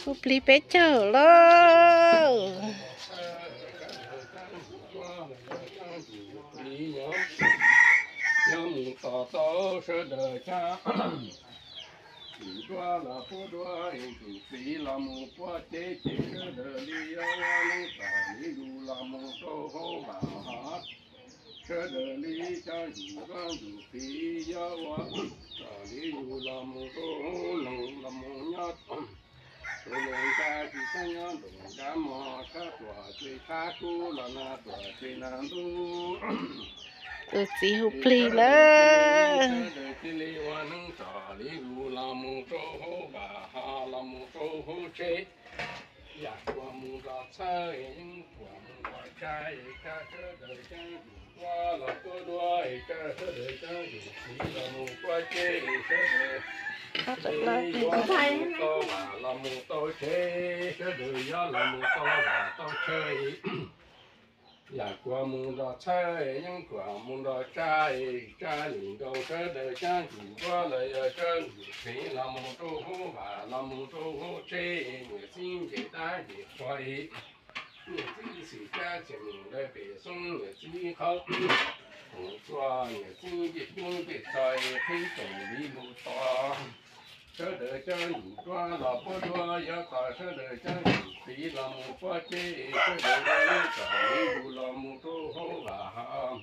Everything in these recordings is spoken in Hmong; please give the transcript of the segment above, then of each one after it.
Hu plig peb caug lawm. Nyob mus tos tau sawv daws cab ntsuag los puab duab, tus txiv los mus puab ceb, ces sawv daws li yuav ua neeb txom li zus los mus rau hauv vaj hov. Sawv daws li cab ntsuag ntsuag txiv yuav ua txom li zus los mus rau hauv loog los mus nyob tus neeg nqa tsis txeeb nyob ntoos nqa mos, sab tuam ces sab kub los na tuam ces na ntub. Tus txiv hu plig na. Sawv daws cia li ua neeb txom li zus los mus rau hauv vaj hov los mus rau hauv tsheb. Yam kuas mus nrog txhawb, yeeb kuas mus nrog tsa, tsa sawv daws cab ntsuag los puab duab, tsa sawv daws cab ntsuag txiv los mus puab ceb, sawv daws ua neeb tau vaj los mus tau tsheb, sawv daws yuav los mus tau vaj tau tsheb. Yam kuas mus nrog txhawb, yeeb kuas mus nrog tsa, tsa nim nkaus sawv daws cab ntsuag duab los yog cab ntsuag txiv los mus rau hauv vaj los mus rau hauv tsheb, niam txiv nce dab nce qhua, niam txiv xwm cab txiag mus dawb pem xoob, niam txiv qhov mus txua, niam txiv ncej coob ncej txo, qhib tsoom li mus tos. Sawv daws cab ntsuag duab los puab duab, yuav tos sawv daws cab ntsuag txiv los mus puab ceb, sawv daws ua neeb txom li zus los mus rau hauv vaj hov.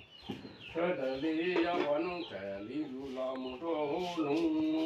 Sawv daws li yuav ua neeb txom li zus los mus rau hauv loog.